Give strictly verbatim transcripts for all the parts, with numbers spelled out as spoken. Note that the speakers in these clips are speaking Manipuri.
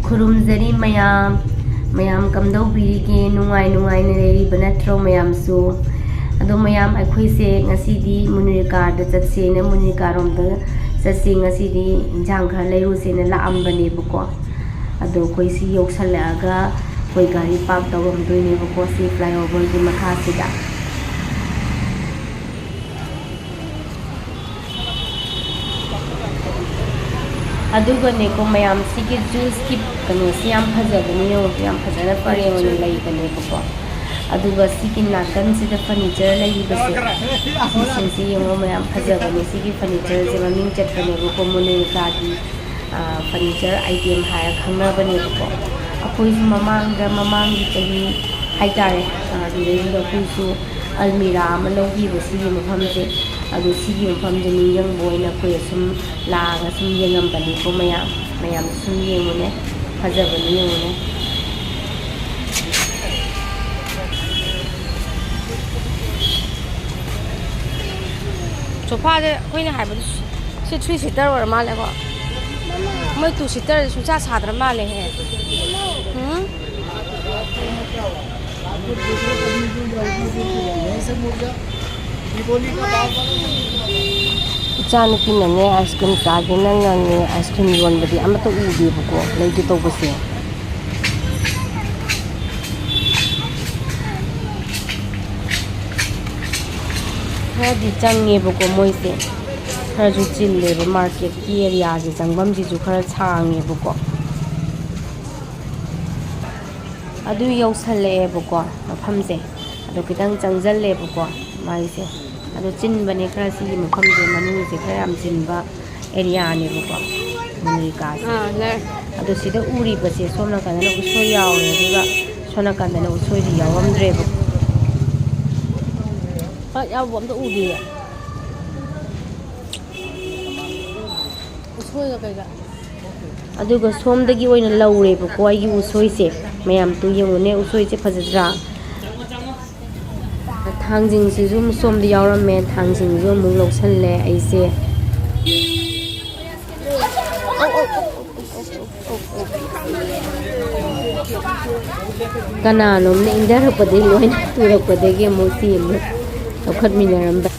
ꯈꯨꯔꯨꯝꯖꯔꯤ ꯃꯌꯥꯝ꯫ ꯃꯌꯥꯝ ꯀꯝꯗꯧꯕꯤꯔꯤꯒꯦ? ꯅꯨꯡꯉꯥꯏ ꯅꯨꯡꯉꯥꯏꯅ ꯂꯩꯔꯤꯕ ꯅꯠꯇ꯭ꯔꯣ ꯃꯌꯥꯝꯁꯨ? ꯑꯗꯣ ꯃꯌꯥꯝ, ꯑꯩꯈꯣꯏꯁꯦ ꯉꯁꯤꯗꯤ ꯃꯨꯅꯤꯔꯀꯥꯗ ꯆꯠꯁꯦꯅ, ꯃꯨꯅꯤꯔꯀꯥꯔꯣꯝꯗ ꯆꯠꯁꯦ, ꯉꯁꯤꯗꯤ ꯏꯟꯁꯥꯡ ꯈꯔ ꯂꯩꯔꯨꯁꯦꯅ ꯂꯥꯛꯑꯝꯕꯅꯦꯕꯀꯣ꯫ ꯑꯗꯣ ꯑꯩꯈꯣꯏ ꯁꯤ ꯌꯧꯁꯜꯂꯛꯑꯒ ꯑꯩꯈꯣꯏ ꯒꯥꯔꯤ ꯄꯥꯔꯛ ꯇꯧꯔꯝꯗꯣꯏꯅꯦꯕꯀꯣ, ꯁꯤ ꯐ꯭ꯂꯥꯏꯑꯣꯚꯔꯒꯤ ꯃꯈꯥꯁꯤꯗ꯫ ꯑꯗꯨꯒꯅꯦꯀꯣ ꯃꯌꯥꯝ, ꯁꯤꯒꯤ ꯖꯨꯁꯀꯤ ꯀꯩꯅꯣꯁꯤ ꯌꯥꯝ ꯐꯖꯕꯅꯤ, ꯌꯦꯡꯉꯣ, ꯌꯥꯝ ꯐꯖꯅ ꯄꯔꯦꯡ ꯑꯣꯏꯅ ꯂꯩꯕꯅꯦꯕꯀꯣ꯫ ꯑꯗꯨꯒ ꯁꯤꯒꯤ ꯅꯥꯀꯟꯁꯤꯗ ꯐꯔꯅꯤꯆꯔ ꯂꯩꯔꯤꯕꯁꯦ, ꯁꯤꯁꯤꯡꯁꯤ ꯌꯦꯡꯉꯣ ꯃꯌꯥꯝ, ꯐꯖꯕꯅꯦ꯫ ꯁꯤꯒꯤ ꯐꯔꯅꯤꯆꯔꯁꯦ ꯃꯃꯤꯡ ꯆꯠꯄꯅꯦꯕꯀꯣ, ꯃꯣꯅꯤꯀꯥꯒꯤ ꯐꯔꯅꯤꯆꯔ ꯑꯥꯏꯇꯦꯝ ꯍꯥꯏꯔ ꯈꯪꯅꯕꯅꯦꯕꯀꯣ꯫ ꯑꯩꯈꯣꯏꯁꯨ ꯃꯃꯥꯡꯗ, ꯃꯃꯥꯡꯒꯤ ꯆꯍꯤ ꯍꯥꯏꯇꯥꯔꯦ, ꯑꯗꯨꯗꯩꯗꯨꯗ ꯑꯩꯈꯣꯏꯁꯨ ꯑꯜꯃꯤꯔꯥ ꯑꯃ ꯂꯧꯈꯤꯕ ꯁꯤꯒꯤ ꯃꯐꯝꯁꯦ꯫ ꯑꯗꯨ ꯁꯤꯒꯤ ꯃꯐꯝꯁꯦ ꯅꯤꯡꯁꯤꯡꯕ ꯑꯣꯏꯅ ꯑꯩꯈꯣꯏ ꯑꯁꯨꯝ ꯂꯥꯛꯑꯒ ꯁꯨꯝ ꯌꯦꯡꯉꯝꯕꯅꯤꯀꯣ ꯃꯌꯥꯝ꯫ ꯃꯌꯥꯝꯁꯨ ꯁꯨꯝ ꯌꯦꯡꯉꯨꯅꯦ, ꯐꯖꯕꯅꯤ ꯌꯦꯡꯉꯨꯅꯦ꯫ ꯁꯣꯐꯥꯁꯦ ꯑꯩꯈꯣꯏꯅ ꯍꯥꯏꯕꯗꯤ ꯁꯤ ꯊ꯭ꯔꯤ ꯁꯤꯇꯔ ꯑꯣꯏꯔ ꯃꯥꯜꯂꯦꯀꯣ꯫ ꯃꯣꯏ ꯇꯨ ꯁꯤꯇꯔ ꯁꯨꯡꯁꯥ ꯁꯥꯗ꯭ꯔ ꯃꯥꯜꯂꯦꯍꯦ꯫ ꯎꯝ? ꯏꯆꯥꯅꯨꯄꯤꯅꯅꯦ ꯑꯥꯏꯁ ꯀ꯭ꯔꯤꯝ ꯆꯥꯒꯦꯅ ꯉꯪꯉꯦ꯫ ꯑꯥꯏꯁ ꯀ꯭ꯔꯤꯝ ꯌꯣꯟꯕꯗꯤ ꯑꯃꯠꯇ ꯎꯗꯦꯕꯀꯣ, ꯂꯩꯒꯦ ꯇꯧꯕꯁꯦ꯫ ꯈꯔꯗꯤ ꯆꯪꯉꯦꯕꯀꯣ ꯃꯣꯏꯁꯦ, ꯈꯔꯁꯨ ꯆꯤꯜꯂꯦꯕ, ꯃꯥꯔꯀꯦꯠꯀꯤ ꯑꯦꯔꯤꯌꯥꯁꯦ, ꯆꯪꯐꯝꯁꯤꯁꯨ ꯈꯔ ꯁꯥꯡꯉꯦꯕꯀꯣ꯫ ꯑꯗꯨ ꯌꯧꯁꯜꯂꯛꯑꯦꯕꯀꯣ ꯃꯐꯝꯁꯦ꯫ ꯑꯗꯣ ꯈꯤꯇꯪ ꯆꯪꯁꯜꯂꯦꯕꯀꯣ ꯃꯥꯏꯁꯦ꯫ ꯑꯗꯣ ꯆꯤꯟꯕꯅꯦ ꯈꯔ, ꯁꯤꯒꯤ ꯃꯐꯝꯁꯦ ꯃꯅꯨꯡꯁꯦ ꯈꯔ ꯌꯥꯝ ꯆꯤꯟꯕ ꯑꯦꯔꯤꯌꯥꯅꯦꯕꯀꯣ, ꯃꯅꯤꯀꯥꯁꯦ꯫ ꯑꯥ, ꯂꯩ꯫ ꯑꯗꯣ ꯁꯤꯗ ꯎꯔꯤꯕꯁꯦ ꯁꯣꯝ ꯅꯥꯀꯟꯗꯅ ꯎꯁꯣꯏ ꯌꯥꯎꯔꯦ, ꯑꯗꯨꯒ ꯁꯣꯝ ꯅꯥꯀꯟꯗꯅ ꯎꯁꯣꯏꯗꯤ ꯌꯥꯎꯔꯝꯗ꯭ꯔꯦꯕ꯫ ꯄꯥꯛ ꯌꯥꯎꯕ ꯑꯝꯇ ꯎꯗꯤꯌꯦ꯫ ꯎꯁꯣꯏꯒ ꯀꯩꯒ꯫ ꯑꯗꯨꯒ ꯁꯣꯝꯗꯒꯤ ꯑꯣꯏꯅ ꯂꯧꯔꯦꯕꯀꯣ ꯑꯩꯒꯤ ꯎꯁꯣꯏꯁꯦ꯫ ꯃꯌꯥꯝꯗꯨ ꯌꯦꯡꯉꯨꯅꯦ, ꯎꯁꯣꯏꯁꯦ ꯐꯖꯗ꯭ꯔꯥ? ꯊꯥꯡꯖꯤꯡꯁꯤꯁꯨ ꯁꯣꯝꯗ ꯌꯥꯎꯔꯝꯃꯦ, ꯊꯥꯡꯖꯤꯡꯁꯨ ꯑꯃꯨꯛ ꯂꯧꯁꯜꯂꯦ ꯑꯩꯁꯦ꯫ ꯀꯅꯥꯅꯣꯝꯅ ꯏꯟꯊꯔꯛꯄꯗꯒꯤ ꯂꯣꯏꯅ ꯄꯨꯔꯛꯄꯗꯒꯤ ꯑꯃꯨꯛ ꯁꯤ ꯑꯃꯨꯛ ꯂꯧꯈꯠꯃꯤꯟꯅꯔꯝꯕ꯫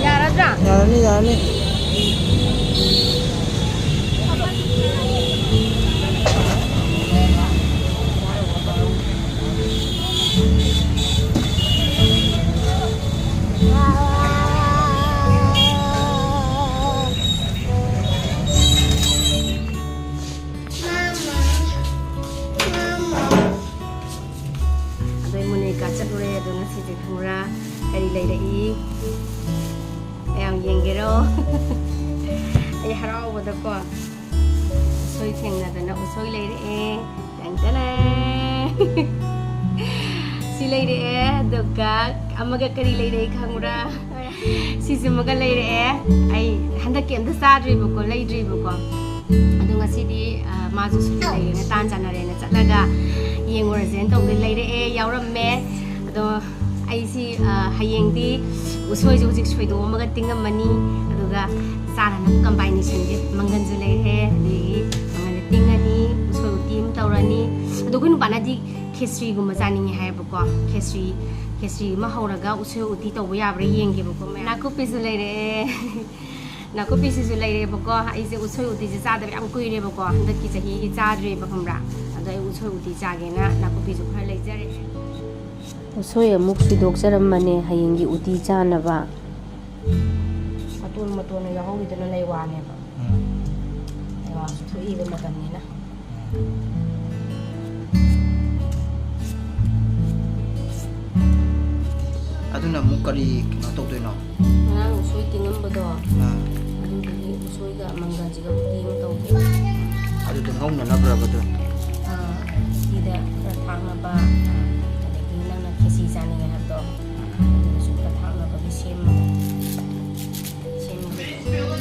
ꯌꯥꯔꯗ꯭ꯔꯥ? ꯌꯥꯔꯅꯤ, ꯌꯥꯔꯅꯤ꯫ ꯑꯗꯣ ꯑꯩ ꯃꯣꯅꯤꯀꯥ ꯆꯠꯂꯨꯔꯦ꯫ ꯑꯗꯣ ꯉꯁꯤꯁꯦ ꯈꯪꯕ꯭ꯔꯥ ꯀꯔꯤ ꯂꯩꯔꯛꯏ? ꯃꯌꯥꯝ ꯌꯦꯡꯒꯦꯔꯣ? ꯑꯩ ꯍꯔꯥꯎꯕꯗꯀꯣ ꯎꯁꯣꯏ ꯊꯦꯡꯅꯗꯅ ꯎꯁꯣꯏ ꯂꯩꯔꯛꯑꯦ꯫ ꯇꯦꯡ ꯇꯦꯅꯦ! ꯁꯤ ꯂꯩꯔꯛꯑꯦ꯫ ꯑꯗꯨꯒ ꯑꯃꯒ ꯀꯔꯤ ꯂꯩꯔꯛꯏ ꯈꯪꯕ꯭ꯔꯥ? ꯁꯤꯁꯤꯃꯒ ꯂꯩꯔꯛꯑꯦ꯫ ꯑꯩ ꯍꯟꯗꯛꯀꯤ ꯑꯝꯇ ꯆꯥꯗ꯭ꯔꯤꯕꯀꯣ, ꯂꯩꯗ꯭ꯔꯤꯕꯀꯣ꯫ ꯑꯗꯣ ꯉꯁꯤꯗꯤ, ꯑ, ꯃꯥꯁꯨ ꯁꯨꯇꯤ ꯂꯩꯔꯦꯅ, ꯇꯥꯟ ꯆꯥꯟꯅꯔꯦꯅ ꯆꯠꯂꯒ ꯌꯦꯡꯉꯨꯔꯁꯦꯅ ꯇꯧꯕꯗ ꯂꯩꯔꯛꯑꯦ, ꯌꯥꯎꯔꯝꯃꯦ꯫ ꯑꯗꯣ ꯑꯩꯁꯤ, ꯑ, ꯍꯌꯦꯡꯗꯤ ꯎꯁꯣꯏꯁꯦ ꯍꯧꯖꯤꯛ ꯁꯣꯏꯗꯣꯛꯑꯝꯃꯒ ꯇꯤꯡꯉꯝꯃꯅꯤ꯫ ꯑꯗꯨꯒ ꯆꯥꯅꯅꯕ combination ꯁꯦ ꯃꯪꯒꯟꯁꯨ ꯂꯩꯔꯦ, ꯑꯗꯒꯤ ꯃꯪꯒꯟꯁꯦ ꯇꯤꯡꯉꯅꯤ, ꯎꯁꯣꯏ ꯎꯇꯤ ꯑꯃ ꯇꯧꯔꯅꯤ꯫ ꯑꯗꯣ ꯑꯩꯈꯣꯏ ꯅꯨꯄꯥꯅꯗꯤ ꯈꯦꯆ꯭ꯔꯤꯒꯨꯝꯕ ꯆꯥꯅꯤꯡꯉꯦ ꯍꯥꯏꯌꯦꯕꯀꯣ꯫ ꯈꯦꯆ꯭ꯔꯤ, ꯈꯦꯆ꯭ꯔꯤ ꯑꯃ ꯍꯧꯔꯒ ꯎꯁꯣꯏ ꯎꯇꯤ ꯇꯧꯕ ꯌꯥꯕ꯭ꯔꯥ ꯌꯦꯡꯒꯦꯕꯀꯣ꯫ ꯅꯥꯀꯨꯞꯄꯤꯁꯨ ꯂꯩꯔꯛꯑꯦ꯫ ꯅꯥꯀꯨꯞꯄꯤꯁꯤꯁꯨ ꯂꯩꯔꯛꯑꯦꯕꯀꯣ꯫ ꯑꯩꯁꯦ ꯎꯁꯣꯏ ꯎꯇꯤꯁꯦ ꯆꯥꯗꯕ ꯌꯥꯝ ꯀꯨꯏꯔꯦꯕꯀꯣ꯫ ꯍꯟꯗꯛꯀꯤ ꯆꯍꯤꯒꯤ ꯆꯥꯗ꯭ꯔꯤꯕ, ꯈꯪꯕ꯭ꯔꯥ? ꯑꯗꯣ ꯑꯩ ꯎꯁꯣꯏ ꯎꯇꯤ ꯆꯥꯒꯦꯅ ꯅꯥꯀꯨꯞꯄꯤꯁꯨ ꯈꯔ ꯂꯩꯖꯔꯦ꯫ ꯎꯁꯣꯏ ꯑꯃꯨꯛ ꯁꯨꯏꯗꯣꯛꯆꯔꯝꯕꯅꯦ ꯍꯌꯦꯡꯒꯤ ꯎꯇꯤ ꯆꯥꯅꯕ꯫ ꯃꯇꯣꯟ ꯃꯇꯣꯟꯅ ꯌꯥꯎꯍꯧꯔꯤꯗꯨꯅ ꯂꯩꯋꯥꯅꯦꯕ꯫ ꯎꯝ꯫ ꯂꯩꯋꯥꯁꯨ ꯊꯣꯛꯏꯕ ꯃꯇꯝꯅꯤꯅ꯫ ꯑꯗꯨꯅ ꯑꯃꯨꯛ ꯀꯔꯤ ꯀꯩꯅꯣ ꯇꯧꯗꯣꯏꯅꯣ? ꯉꯔꯥꯡ ꯎꯁꯣꯏ ꯇꯤꯡꯉꯝꯕꯗꯣ, ꯑꯥ꯫ ꯑꯗꯨꯗꯨꯒꯤ ꯎꯁꯣꯏꯒ ꯃꯪꯒꯟꯁꯤꯒ ꯎꯇꯤ ꯑꯃ ꯇꯧꯒꯦ꯫ ꯑꯗꯨꯗꯣ ꯉꯧꯅꯅꯕ꯭ꯔꯕ ꯑꯗꯨ? ꯑꯥ, ꯎꯇꯤꯗ ꯈꯔ ꯊꯥꯛꯅꯕ, ꯑꯗꯒꯤ ꯅꯪꯅ ꯈꯦꯆꯤ ꯆꯥꯅꯤꯡꯉꯦ ꯍꯥꯏꯕꯗꯣ, ꯑꯗꯨꯗꯁꯨ ꯈꯔ ꯊꯥꯛꯅꯕꯒꯤ ꯁꯦꯝꯃꯒ, ꯁꯦꯝꯒꯦ ꯇꯧꯕ꯫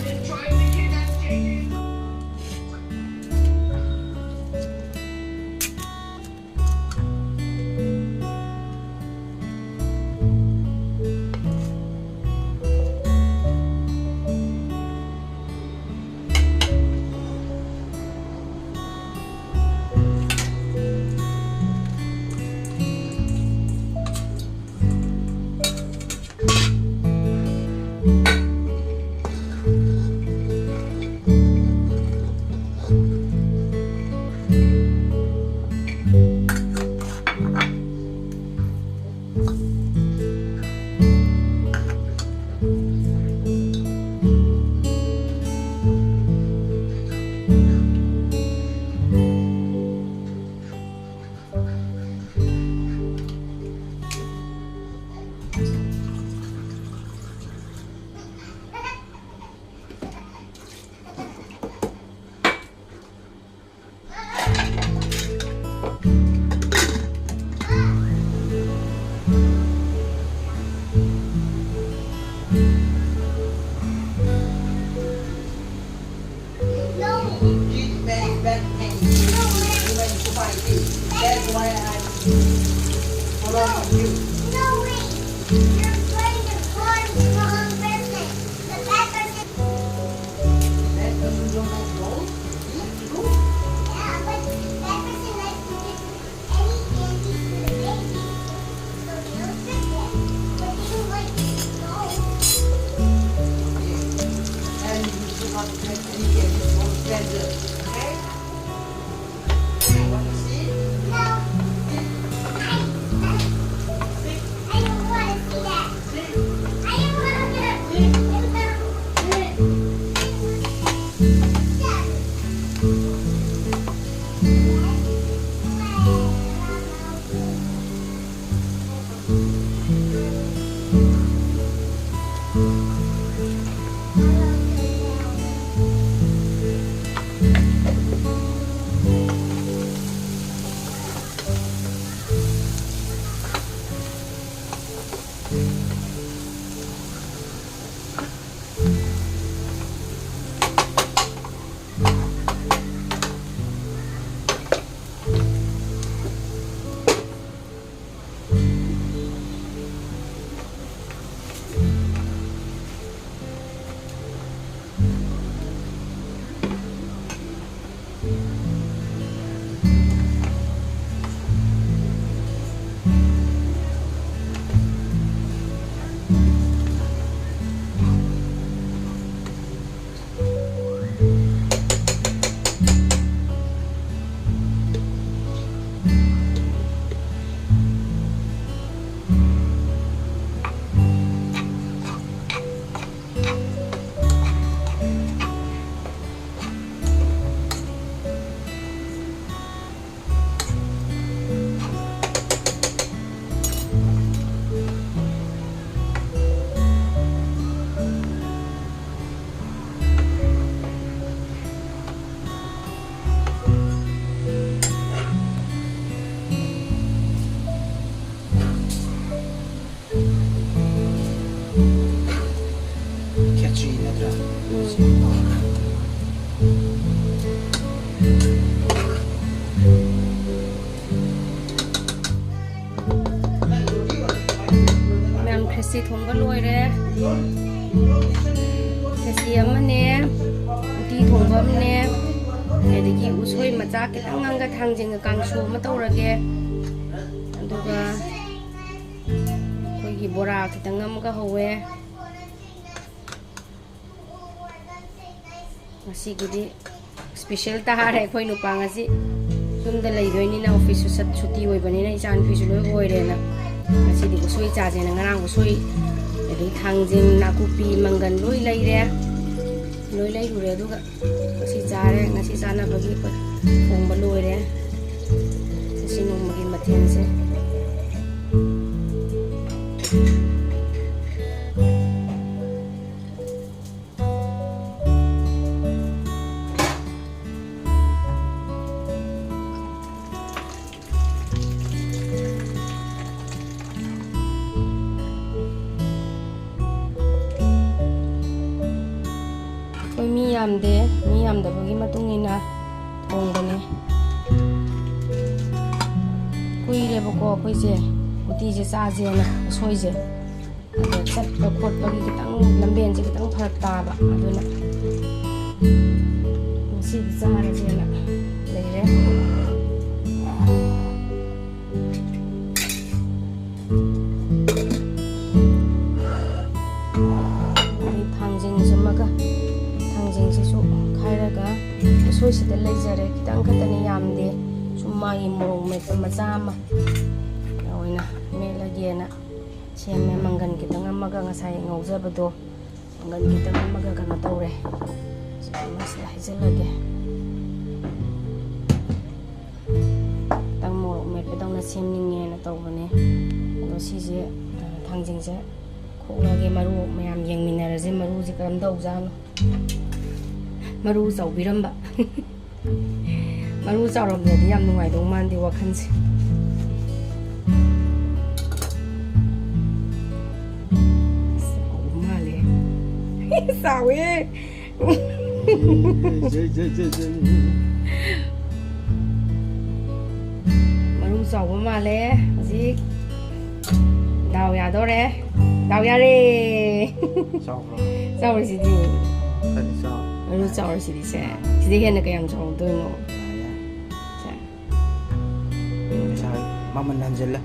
ꯈꯦꯆ꯭ꯔꯤ ꯅꯠꯇ꯭ꯔꯥ? ꯃꯌꯥꯝ ꯈꯦꯆꯤ ꯊꯣꯡꯕ ꯂꯣꯏꯔꯦ꯫ ꯈꯦꯆꯤ ꯑꯃꯅꯦ, ꯎꯇꯤ ꯊꯣꯡꯕ ꯑꯃꯅꯦ, ꯑꯗꯒꯤ ꯎꯁꯣꯏ ꯃꯆꯥ ꯈꯤꯇꯪ ꯑꯃꯒ ꯊꯥꯡꯖꯤꯡꯒ ꯀꯥꯡꯁꯨ ꯑꯃ ꯇꯧꯔꯒꯦ꯫ ꯑꯗꯨꯒ ꯑꯩꯈꯣꯏꯒꯤ ꯕꯣꯔꯥ ꯈꯤꯇꯪ ꯑꯃꯒ ꯍꯧꯋꯦ꯫ ꯉꯁꯤꯒꯤꯗꯤ ꯏꯁꯄꯤꯁꯦꯜ ꯇꯥꯔꯦ꯫ ꯑꯩꯈꯣꯏ ꯅꯨꯄꯥ ꯉꯁꯤ ꯌꯨꯝꯗ ꯂꯩꯗꯣꯏꯅꯤꯅ, ꯑꯣꯐꯤꯁꯁꯨ ꯁꯠ ꯁꯨꯇꯤ ꯑꯣꯏꯕꯅꯤꯅ, ꯏꯆꯥ ꯅꯨꯄꯤꯁꯨ ꯂꯣꯏ ꯑꯣꯏꯔꯦꯅ, ꯉꯁꯤꯗꯤ ꯎꯁꯣꯏ ꯆꯥꯁꯦꯅ ꯉꯔꯥꯡ ꯎꯁꯣꯏ, ꯑꯗꯩ ꯊꯥꯡꯖꯤꯡ, ꯅꯥꯀꯨꯞꯄꯤ, ꯃꯪꯒꯟ ꯂꯣꯏ ꯂꯩꯔꯦ꯫ ꯂꯣꯏ ꯂꯩꯔꯨꯔꯦ꯫ ꯑꯗꯨꯒ ꯉꯁꯤ ꯆꯥꯔꯦ꯫ ꯉꯁꯤ ꯆꯥꯅꯕꯒꯤ ꯑꯩꯈꯣꯏ ꯊꯣꯡꯕ ꯂꯣꯏꯔꯦ꯫ ꯉꯁꯤ ꯅꯣꯡꯃꯒꯤ ꯃꯊꯦꯜꯁꯦ꯫ ꯑꯩꯈꯣꯏ ꯃꯤ ꯌꯥꯝꯗꯦ꯫ ꯃꯤ ꯌꯥꯝꯗꯕꯒꯤ ꯃꯇꯨꯡ ꯏꯟꯅ ꯊꯣꯡꯕꯅꯦ꯫ ꯀꯨꯏꯔꯦꯕꯀꯣ ꯑꯩꯈꯣꯏꯁꯦ ꯎꯇꯤꯁꯦ ꯆꯥꯁꯦꯅ, ꯎꯁꯣꯏꯁꯦ꯫ ꯑꯗꯣ ꯆꯠꯄ ꯈꯣꯠꯄꯒꯤ ꯈꯤꯇꯪ ꯂꯝꯕꯦꯟꯁꯦ ꯈꯤꯇꯪ ꯐꯔꯛ ꯇꯥꯕ, ꯑꯗꯨꯅ ꯉꯁꯤꯗꯤ ꯆꯥꯔꯁꯦꯅ ꯂꯩꯔꯦ꯫ ꯑꯗꯩ ꯊꯥꯡꯖꯤꯡꯁꯤꯃꯒ, ꯊꯥꯡꯖꯤꯡꯁꯤꯁꯨ ꯈꯥꯏꯔꯒ, ꯎꯁꯣꯏꯁꯤꯗ ꯂꯩꯖꯔꯦ꯫ ꯈꯤꯇꯪ ꯈꯛꯇꯅꯤ, ꯌꯥꯝꯗꯦ꯫ ꯁꯨꯝ ꯃꯥꯒꯤ ꯃꯣꯔꯣꯛ ꯃꯦꯠꯄ ꯃꯆꯥ ꯑꯃ ꯑꯣꯏꯅ ꯃꯦꯠꯂꯒꯦꯅ ꯁꯦꯝꯃꯦ꯫ ꯃꯪꯒꯟ ꯈꯤꯇꯪ ꯑꯃꯒ, ꯉꯁꯥꯏ ꯉꯧꯖꯕꯗꯣ, ꯃꯪꯒꯟ ꯈꯤꯇꯪ ꯑꯃꯒ ꯀꯩꯅꯣ ꯇꯧꯔꯦ꯫ ꯁꯤꯗ ꯍꯩꯖꯤꯜꯂꯒꯦ꯫ ꯈꯤꯇꯪ ꯃꯣꯔꯣꯛ ꯃꯦꯠꯄꯗꯧꯅ ꯁꯦꯝꯅꯤꯡꯉꯦꯅ ꯇꯧꯕꯅꯦ꯫ ꯑꯗꯣ ꯁꯤꯁꯦ, ꯑ, ꯊꯥꯡꯖꯤꯡꯁꯦ ꯈꯣꯛꯂꯒꯦ꯫ ꯃꯔꯨ ꯃꯌꯥꯝ ꯌꯦꯡꯃꯤꯟꯅꯔꯁꯦ꯫ ꯃꯔꯨꯁꯦ ꯀꯔꯝ ꯇꯧꯖꯥꯠꯅꯣ? ꯃꯔꯨ ꯆꯥꯎꯕꯤꯔꯝꯕ꯫ ꯃꯔꯨ ꯆꯥꯎꯔꯝꯗ꯭ꯔꯗꯤ ꯌꯥꯝ ꯅꯨꯡꯉꯥꯏꯗꯧ ꯃꯥꯟꯗꯦ ꯋꯥꯈꯜꯁꯦ꯫ ꯆꯥꯎꯕ ꯃꯥꯜꯂꯦ꯫ ꯆꯥꯎꯋꯦ꯫ ꯃꯔꯨ ꯆꯥꯎꯕ ꯃꯥꯜꯂꯦ ꯍꯧꯖꯤꯛ꯫ ꯗꯥꯎ ꯌꯥꯗꯣꯔꯦ꯫ ꯗꯥꯎ ꯌꯥꯔꯦ꯫ ꯆꯥꯎꯕ꯭ꯔꯣ? ꯆꯥꯎꯔꯤꯁꯤꯗꯤ꯫ ꯈꯔꯗꯤ ꯆꯥꯎꯔꯦ꯫ ꯃꯔꯨ ꯆꯥꯎꯔꯤꯁꯤꯗꯤ ꯁꯦ꯫ ꯁꯤꯗꯩ ꯍꯦꯟꯅ ꯀꯌꯥꯝ ꯆꯥꯎꯗꯣꯏꯅꯣ? ꯌꯥꯔꯦ, ꯌꯥꯔꯦ꯫ ꯁꯦ꯫ ꯄꯩꯁꯥ ꯃꯃꯜ ꯍꯟꯖꯤꯜꯂꯦ꯫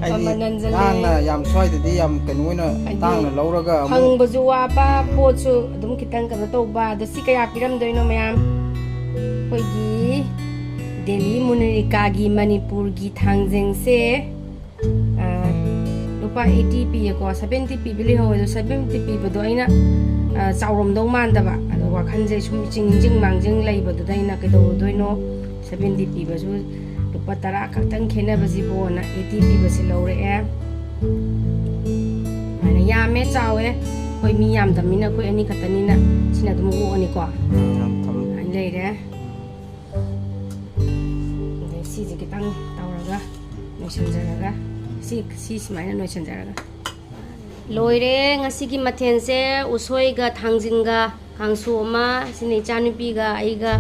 ꯍꯥꯏꯗꯤ ꯃꯃꯜ ꯍꯟꯖꯜꯂꯦ꯫ ꯇꯥꯡꯅ ꯌꯥꯝ ꯁ꯭ꯋꯥꯏꯗꯗꯤ ꯌꯥꯝ ꯀꯩꯅꯣ ꯑꯣꯏꯅ ꯍꯥꯏꯗꯤ ꯇꯥꯡꯅ ꯂꯧꯔꯒ ꯑꯃꯨꯛ ꯐꯪꯕꯁꯨ ꯋꯥꯕ, ꯄꯣꯠꯁꯨ ꯑꯗꯨꯝ ꯈꯤꯇꯪ ꯀꯩꯅꯣ ꯇꯧꯕ꯫ ꯑꯗꯣ ꯁꯤ ꯀꯌꯥ ꯄꯤꯔꯝꯗꯣꯏꯅꯣ ꯃꯌꯥꯝ? ꯑꯩꯈꯣꯏꯒꯤ ꯗꯦꯂꯤ ꯃꯨꯅꯤꯔꯤꯀꯥꯒꯤ ꯃꯅꯤꯄꯨꯔꯒꯤ ꯊꯥꯡꯖꯤꯡꯁꯦ, ꯑ, ꯂꯨꯄꯥ ꯑꯩꯠꯇꯤ ꯄꯤꯌꯦꯀꯣ꯫ ꯁꯚꯦꯟꯇꯤ ꯄꯤꯕ ꯂꯩꯍꯧꯋꯦ꯫ ꯑꯗꯣ ꯁꯚꯦꯟꯇꯤ ꯄꯤꯕꯗꯣ ꯑꯩꯅ, ꯑ, ꯆꯥꯎꯔꯝꯗꯧ ꯃꯥꯟꯗꯕ꯫ ꯑꯗꯣ ꯋꯥꯈꯜꯁꯦ ꯁꯨꯝ ꯆꯤꯡ ꯅꯤꯡꯁꯤꯡ ꯃꯥꯡꯖꯤꯡ ꯂꯩꯕꯗꯨꯗ ꯑꯩꯅ ꯀꯩꯗꯧꯔꯨꯗꯣꯏꯅꯣ, ꯁꯚꯦꯟꯇꯤ ꯄꯤꯕꯁꯨ ꯂꯨꯄꯥ ꯇꯔꯥ ꯈꯛꯇꯪ ꯈꯦꯠꯅꯕꯁꯤꯕꯨꯅ ꯑꯩꯠꯇꯤ ꯄꯤꯕꯁꯤ ꯂꯧꯔꯛꯑꯦ꯫ ꯑꯗꯨꯃꯥꯏꯅ ꯌꯥꯝꯃꯦ, ꯆꯥꯎꯋꯦ꯫ ꯑꯩꯈꯣꯏ ꯃꯤ ꯌꯥꯝꯗꯕꯅꯤꯅ, ꯑꯩꯈꯣꯏ ꯑꯅꯤ ꯈꯛꯇꯅꯤꯅ ꯁꯤꯅ ꯑꯗꯨꯝ ꯑꯣꯛꯑꯅꯤꯀꯣ꯫ ꯎꯝ, ꯌꯥꯝ ꯊꯝꯃꯦ꯫ ꯑꯗꯨꯃꯥꯏꯅ ꯂꯩꯔꯦ꯫ ꯑꯗꯩ ꯁꯤꯁꯦ ꯈꯤꯇꯪ ꯇꯧꯔꯒ ꯅꯣꯏꯁꯟꯖꯔꯒ, ꯁꯤ, ꯁꯤ ꯁꯨꯃꯥꯏꯅ ꯅꯣꯏꯁꯟꯖꯔꯒ꯫ ꯂꯣꯏꯔꯦ ꯉꯁꯤꯒꯤ ꯃꯊꯦꯜꯁꯦ, ꯎꯁꯣꯏꯒ ꯊꯥꯡꯖꯤꯡꯒ ꯀꯥꯡꯁꯨ ꯑꯃ, ꯁꯤꯅ ꯏꯆꯥꯅꯨꯄꯤꯒ ꯑꯩꯒ,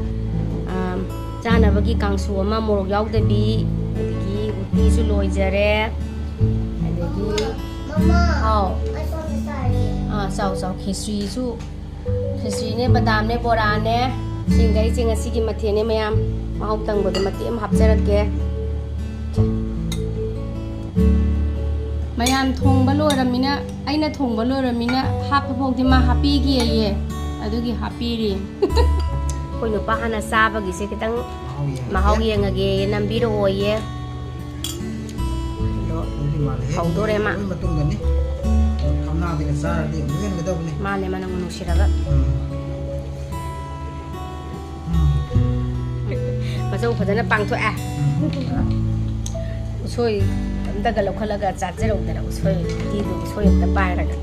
ꯑꯥ, ꯆꯥꯅꯕꯒꯤ ꯀꯥꯡꯁꯨ ꯑꯃ, ꯃꯣꯔꯣꯛ ꯌꯥꯎꯗꯕꯤ, ꯑꯗꯒꯤ ꯎꯇꯤꯁꯨ ꯂꯣꯏꯖꯔꯦ, ꯑꯗꯒꯤ, ꯃꯃꯥ, ꯍꯥꯎ, ꯑꯩ ꯁꯣꯝꯗ ꯆꯥꯔꯤ꯫ ꯑꯥ, ꯆꯥꯎ ꯆꯥꯎ, ꯈꯦꯆ꯭ꯔꯤꯁꯨ, ꯈꯦꯆ꯭ꯔꯤꯅꯦ, ꯕꯗꯥꯝꯅꯦ, ꯕꯣꯔꯥꯅꯦ, ꯁꯤꯡꯈꯩꯁꯦ ꯉꯁꯤꯒꯤ ꯃꯊꯦꯜꯅꯦ ꯃꯌꯥꯝ꯫ ꯃꯍꯥꯎ ꯇꯪꯕꯗ ꯃꯇꯦꯛ ꯑꯃ ꯍꯥꯞꯆꯔꯛꯀꯦ꯫ ꯃꯌꯥꯝ ꯊꯣꯡꯕ ꯂꯣꯏꯔꯃꯤꯅ, ꯑꯩꯅ ꯊꯣꯡꯕ ꯂꯣꯏꯔꯃꯤꯅ ꯍꯥꯞꯄ ꯐꯥꯎꯗꯤ ꯃꯥ ꯍꯥꯞꯄꯤꯒꯦꯌꯦ, ꯑꯗꯨꯒꯤ ꯍꯥꯞꯄꯤꯔꯤ꯫ ꯑꯩꯈꯣꯏ ꯅꯨꯄꯥ ꯍꯥꯟꯅ ꯆꯥꯕꯒꯤꯁꯦ ꯈꯤꯇꯪ ꯃꯍꯥꯎ ꯌꯦꯡꯉꯒꯦ꯫ ꯃꯍꯥꯎ ꯌꯦꯡꯉꯒꯦ ꯅꯝꯕꯤꯔꯛꯑꯣꯌꯦ꯫ ꯑꯗꯣ ꯑꯗꯨꯗꯤ ꯃꯥꯜꯂꯦꯍꯦ꯫ ꯍꯧꯗꯣꯔꯦ ꯃꯥ꯫ ꯂꯣꯏ ꯃꯇꯨꯡꯗꯅꯤ꯫ ꯊꯝꯅꯥꯗꯒ ꯆꯥꯔꯗꯤ ꯑꯃꯨꯛ ꯍꯦꯟꯒꯗꯕꯅꯤ꯫ ꯃꯥꯅꯦ, ꯃꯅꯝ ꯅꯨꯡꯁꯤꯔꯒ꯫ ꯎꯝ꯫ ꯎꯝ꯫ ꯃꯆꯧ ꯐꯖꯅ ꯄꯥꯡꯊꯣꯛꯑꯦ꯫ ꯎꯝ꯫ ꯎꯁꯣꯏ ꯑꯝꯇꯒ ꯂꯧꯈꯠꯂꯒ ꯆꯥꯖꯔꯧꯗꯅ, ꯎꯁꯣꯏ ꯎꯇꯤꯗꯨ ꯎꯁꯣꯏ ꯑꯝꯇ ꯄꯥꯏꯔꯒ꯫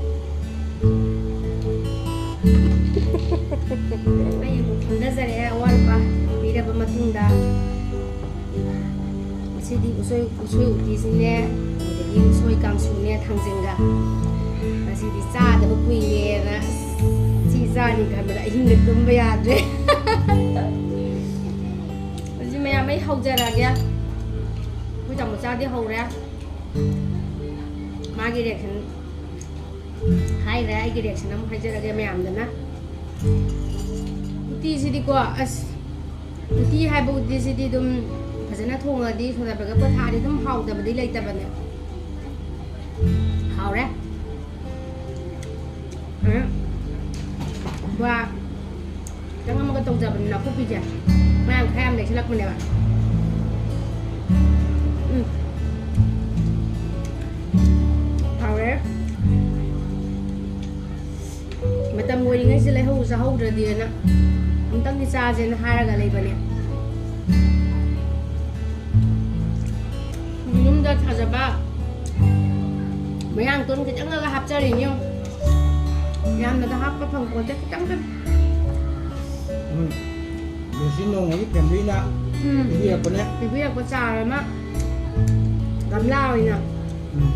ꯑꯩ ꯑꯃꯨꯛ ꯈꯟꯊꯖꯔꯦ, ꯑꯋꯥꯠ ꯑꯄꯥ ꯄꯤꯔꯕ ꯃꯇꯨꯡꯗ꯫ ꯉꯁꯤꯗꯤ ꯎꯁꯣꯏ, ꯎꯁꯣꯏ ꯎꯇꯤꯁꯤꯅꯦ, ꯑꯗꯒꯤ ꯎꯁꯣꯏ ꯀꯥꯡꯁꯨꯅꯦ, ꯊꯥꯡꯖꯤꯡꯒ꯫ ꯉꯁꯤꯗꯤ ꯆꯥꯗꯕ ꯀꯨꯏꯔꯦꯅ, ꯑꯁ, ꯁꯤ ꯆꯥꯅꯤ ꯈꯟꯕꯗ ꯑꯍꯤꯡꯒ ꯇꯨꯝꯕ ꯌꯥꯗ꯭ꯔꯦ꯫ ꯑꯗꯨꯗꯤ ꯃꯌꯥꯝ ꯑꯩ ꯍꯧꯖꯔꯒꯦ꯫ ꯑꯩꯈꯣꯏ ꯇꯥꯃꯣ ꯆꯥꯗꯤ ꯍꯧꯔꯦ꯫ ꯃꯥꯒꯤ reaction ꯍꯥꯏꯈ꯭ꯔꯦ, ꯑꯩꯒꯤ reaction ꯑꯃꯨꯛ ꯍꯥꯏꯖꯔꯒꯦ ꯃꯌꯥꯝꯗꯅ꯫ ꯎꯇꯤꯁꯤꯗꯤꯀꯣ, ꯑꯁ, ꯎꯇꯤ ꯍꯥꯏꯕ ꯎꯇꯤꯁꯤꯗꯤ ꯑꯗꯨꯝ ꯐꯖꯅ ꯊꯣꯡꯉꯗꯤ ꯁꯣꯗꯥ ꯕꯦꯒꯞꯀ ꯊꯥꯛꯑꯗꯤ ꯑꯗꯨꯝ ꯍꯥꯎꯇꯕꯗꯤ ꯂꯩꯇꯕꯅꯦ꯫ ꯍꯥꯎꯔꯦ꯫ ꯎꯝ꯫ ꯕꯣꯔꯥ ꯈꯤꯇꯪ ꯑꯃꯒ ꯇꯧꯖꯕꯅꯤ ꯅꯥꯀꯨꯞꯄꯤꯁꯦ꯫ ꯃꯌꯥꯝ ꯈꯔ ꯌꯥꯝ ꯂꯩꯁꯜꯂꯛꯄꯅꯦꯕ꯫ ꯎꯝ꯫ ꯍꯥꯎꯔꯦ꯫ ꯃꯇꯝ ꯑꯣꯏꯔꯤꯉꯩꯁꯤꯗ ꯂꯩꯍꯧ ꯆꯥꯍꯧꯗ꯭ꯔꯗꯤꯅ ꯑꯝꯇꯪꯗꯤ ꯆꯥꯁꯦꯅ ꯍꯥꯏꯔꯒ ꯂꯩꯕꯅꯦ꯫ ꯌꯨꯝꯗ ꯊꯥꯖꯕ ꯃꯌꯥꯡꯇꯣꯟ ꯈꯤꯇꯪꯒ ꯍꯥꯞꯆꯔꯤꯅꯤ ꯌꯦꯡꯉꯨ꯫ ꯌꯥꯝꯅꯒ ꯍꯥꯞꯄ ꯐꯪꯄꯣꯟꯇꯦ, ꯈꯤꯇꯪꯗ꯫ ꯎꯝ꯫ ꯉꯁꯤ ꯅꯣꯡꯃꯒꯤ ꯐꯦꯃꯤꯂꯤꯅ ꯎꯝ꯫ ꯄꯤꯕꯤꯔꯛꯄꯅꯦ꯫ ꯄꯤꯕꯤꯔꯛꯄ ꯆꯥꯔ ꯑꯃ ꯒꯝꯂꯥ ꯑꯣꯏꯅ ꯎꯝ꯫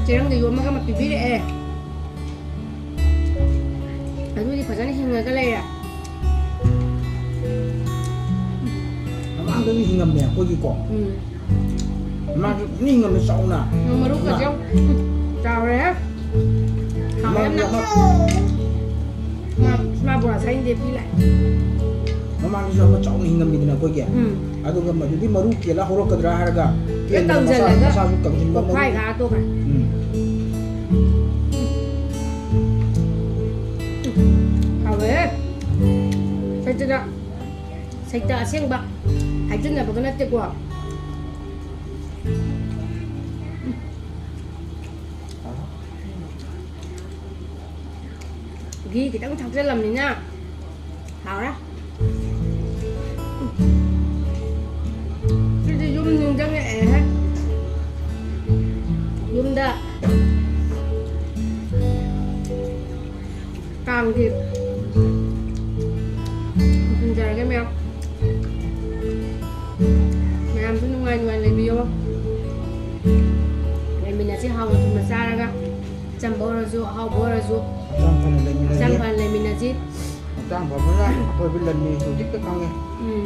ꯆꯦꯔꯪꯗ ꯌꯣꯝꯃꯒ ꯑꯃ ꯄꯤꯕꯤꯔꯛꯑꯦ꯫ ꯑꯗꯨꯗꯤ ꯐꯖꯅ ꯍꯤꯡꯉꯒ ꯂꯩꯔꯦ꯫ ꯃꯃꯥꯡꯗꯒꯤ ꯍꯤꯡꯉꯝꯃꯦ ꯑꯩꯈꯣꯏꯒꯤꯀꯣ꯫ ꯎꯝ꯫ ꯃꯃꯥꯡꯗ ꯐꯖꯅ ꯍꯤꯡꯉꯝꯃꯦ ꯆꯥꯎꯅ꯫ ꯎꯝ, ꯃꯔꯨꯀꯁꯦ ꯌꯦꯡꯉꯨ꯫ ꯎꯝ, ꯆꯥꯎꯔꯦ꯫ ꯍꯥꯎꯔꯦ ꯌꯥꯝꯅ꯫ ꯃꯃꯥꯡꯗ ꯃꯥ, ꯃꯥ ꯕꯣꯔꯥ ꯁꯥꯏꯟꯗꯦ ꯄꯤ ꯂꯥꯛꯑꯦ꯫ ꯃꯃꯥꯡꯗꯁꯨ ꯑꯃ ꯆꯥꯎꯅ ꯍꯤꯡꯉꯝꯃꯤꯗꯅ ꯑꯩꯈꯣꯏꯒꯤ꯫ ꯎꯝ꯫ ꯑꯗꯨꯒ ꯃꯗꯨꯗꯤ ꯃꯔꯨ ꯀꯦꯜꯂ ꯍꯧꯔꯛꯀꯗ꯭ꯔꯥ ꯍꯥꯏꯔꯒ ꯂꯣꯏ ꯀꯦꯟꯗꯅ ꯃꯁꯥ, ꯀꯪꯁꯤꯜꯂꯒ ꯃꯁꯥꯁꯨ ꯀꯪꯁꯤꯟꯕ ꯃꯔꯨ꯫ ꯀꯣꯛꯐꯥꯏ ꯈꯥꯔ ꯇꯣꯛꯈ꯭ꯔꯦ꯫ ꯎꯝ꯫ ꯍꯥꯎꯋꯦꯍꯦ꯫ ꯁꯩꯇꯗ, ꯁꯩꯇ ꯑꯁꯦꯡꯕ ꯍꯥꯏꯖꯤꯟꯅꯕꯒ ꯅꯠꯇꯦꯀꯣ꯫ ꯘꯤ ꯈꯤꯇꯪ ꯊꯥꯛꯆꯜꯂꯝꯅꯤꯅ ꯍꯥꯎꯔꯦ꯫ ꯁꯤꯗꯤ ꯌꯨꯝ ꯅꯤꯡꯁꯤꯡꯉꯛꯑꯦꯍꯦ꯫ ꯌꯨꯝꯗ ꯀꯥꯡꯒꯤ ꯊꯤꯟꯖꯔꯒꯦ ꯃꯌꯥꯝ꯫ ꯃꯌꯥꯝꯁꯨ ꯅꯨꯡꯉꯥꯏ ꯅꯨꯡꯉꯥꯏ ꯂꯩꯕꯤꯌꯣ꯫ ꯂꯩꯃꯤꯟꯅꯁꯤ ꯍꯥꯎꯅ ꯊꯨꯝꯅ ꯆꯥꯔꯒ꯫ ꯑꯆꯝꯕ ꯑꯣꯏꯔꯁꯨ, ꯑꯍꯥꯎꯕ ꯑꯣꯏꯔꯁꯨ, ꯍꯛꯆꯥꯡ ꯐꯅ ꯂꯩꯃꯤꯟꯅꯁꯤ꯫ ꯍꯛꯆꯥꯡ ꯐꯅ ꯂꯩꯃꯤꯟꯅꯁꯤ꯫ ꯍꯛꯆꯥꯡ ꯐꯕꯅ ꯑꯐꯕ ꯂꯟꯅꯤ ꯍꯧꯖꯤꯛꯇ ꯈꯪꯉꯦ꯫ ꯎꯝ꯫